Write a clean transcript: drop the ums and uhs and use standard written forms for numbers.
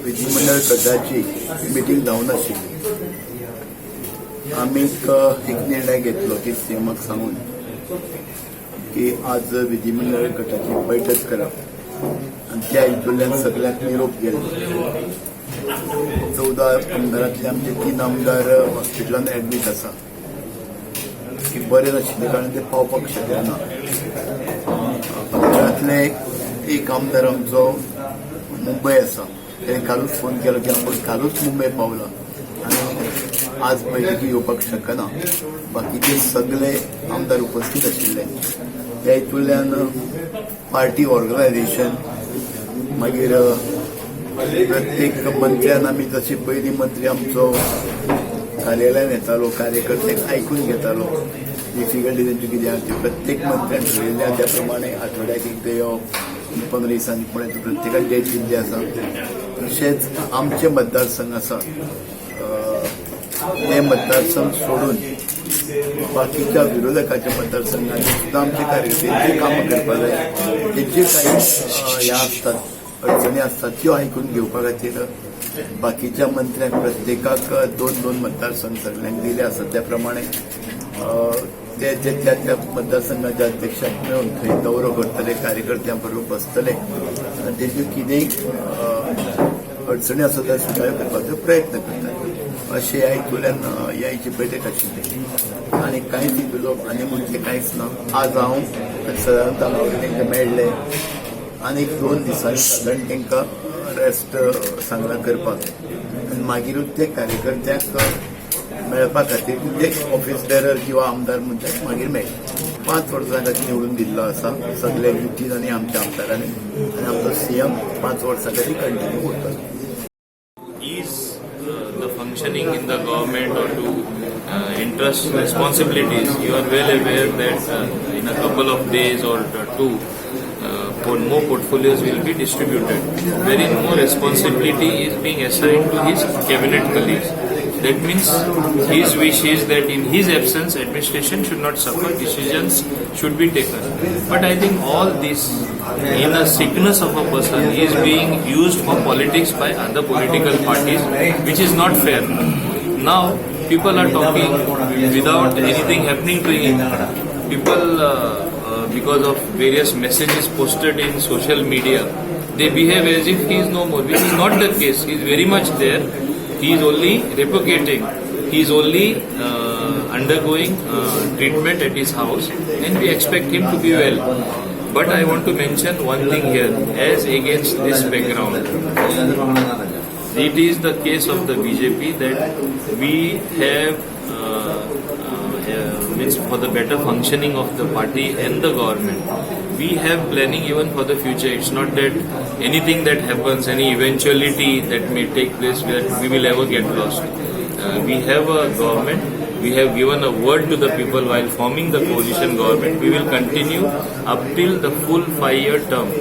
विधिमंडळ गटाची मिटींग जावन आशिल्ली. आमी एक निर्णय घेतलो की सीएमाक सांगून की आज विधिमंडळ गटाची बैठक करप आनी त्या हितूंतल्यान सगल्यांक निरोप गेलो. 14 आमदारांतले आमचे तीन आमदार हॉस्पिटलान एडमीट आसा की बरे नाशिल्ले कारणान ते पावपाक शकना. घरांतले एक आमदार आमचो मुंबय आसा. तेणें कालूच फोन केलो की आपूण कालूच मुंबय पावला आनी आज बैठकी येवपाक शकना. बाकीचे सगळे आमदार उपस्थित आशिल्ले. त्या हितूंतल्यान पार्टी ऑर्गनायझेशन, मागीर प्रत्येक मंत्र्यान आमी जशी पयलीं मंत्री आमचो कार्यालयान येतालो, कार्यकर्त्यांक आयकून घेतालो, डिफिकल्टी तेंच्यो कितें आहा त्यो, प्रत्येक मंत्र्यान ठरयल्लें आहा त्या प्रमाणे आठवड्याक एकदां येवप, 15 दिसांनी कोण येता, प्रत्येकान डेट दिल्ली आसा. तशेंच आमचे मतदारसंघ आसा, ते मतदारसंघ सोडून बाकीच्या विरोधकाच्या मतदारसंघांनी सुद्दां आमचे कार्यकर्ते जे कामां करपा जाय, तेंचे काही ह्या आसतात, अडचणी आसतात, त्यो आयकून घेवपा खातीर बाकीच्या मंत्र्यांक प्रत्येकाक दोन दोन मतदारसंघ सगल्यांक दिले आसात. त्या प्रमाणे ते ते त्या त्या मतदारसंघाच्या अध्यक्षाक मेळून थंय दौरो करतले, कार्यकर्त्यां बरोबर बसतले आनी तेज्यो कितेंय अडचणी आसा त्या सुटाव्यो करपाचो प्रयत्न करतले, अशें ह्या हितूंतल्यान ह्या हेची बैठक आशिल्ली आनी कांयच हितूंतलो आनी मुद्दे कांयच ना. आज हांव सदानंद तानावडे तांकां मेळ्ळे आनी एक 2 दिसांनी सादारण तांकां रेस्ट सांगलां करपाक आनी मागीरूच ते कार्यकर्त्यांक मेळपा खातीर ते ऑफिस बेरर किंवा आमदार म्हणटात मागीर मेळटा. 5 वर्सां खातीर निवडून दिल्लो आसा सगल्या युतीन आनी आमच्या आमदारांनी आनी आमचो सीएम 5 वर्सां खातीर कंटिन्यू उरतलो. Ease the functioning in the government or to entrust responsibilities. You are well aware that in a couple of days or two, for more portfolios will be distributed, wherein more responsibility is being assigned to his cabinet colleagues. That means his wish is that in his absence, administration should not suffer, decisions should be taken. But I think all this, in a sickness of a person, is being used for politics by other political parties, which is not fair. Now, people are talking without anything happening to him. People, because of various messages posted in social media, they behave as if he is no more, which is not the case. He is very much there. He is only replicating. He is only undergoing treatment at his house, and we expect him to be well. But I want to mention one thing here, as against this background, it is the case of the BJP that we have means for the better functioning of the party and the government. We have planning even for the future. It's not that anything that happens, any eventuality that may take place, where we will ever get lost. We have a government. We have given a word to the people while forming the coalition government. We will continue up till the full 5-year term.